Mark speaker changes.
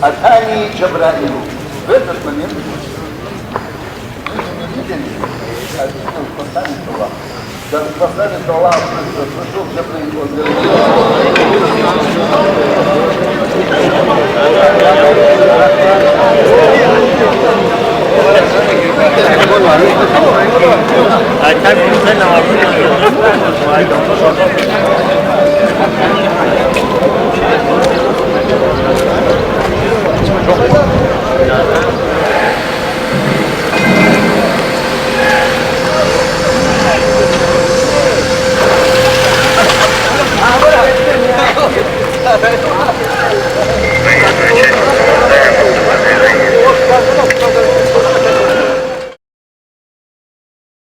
Speaker 1: أتاني جبرائيل В этот момент люди не видели, а видел посланец Аллаха. Даже посланец Аллаха пришел Джабраил, он говорит,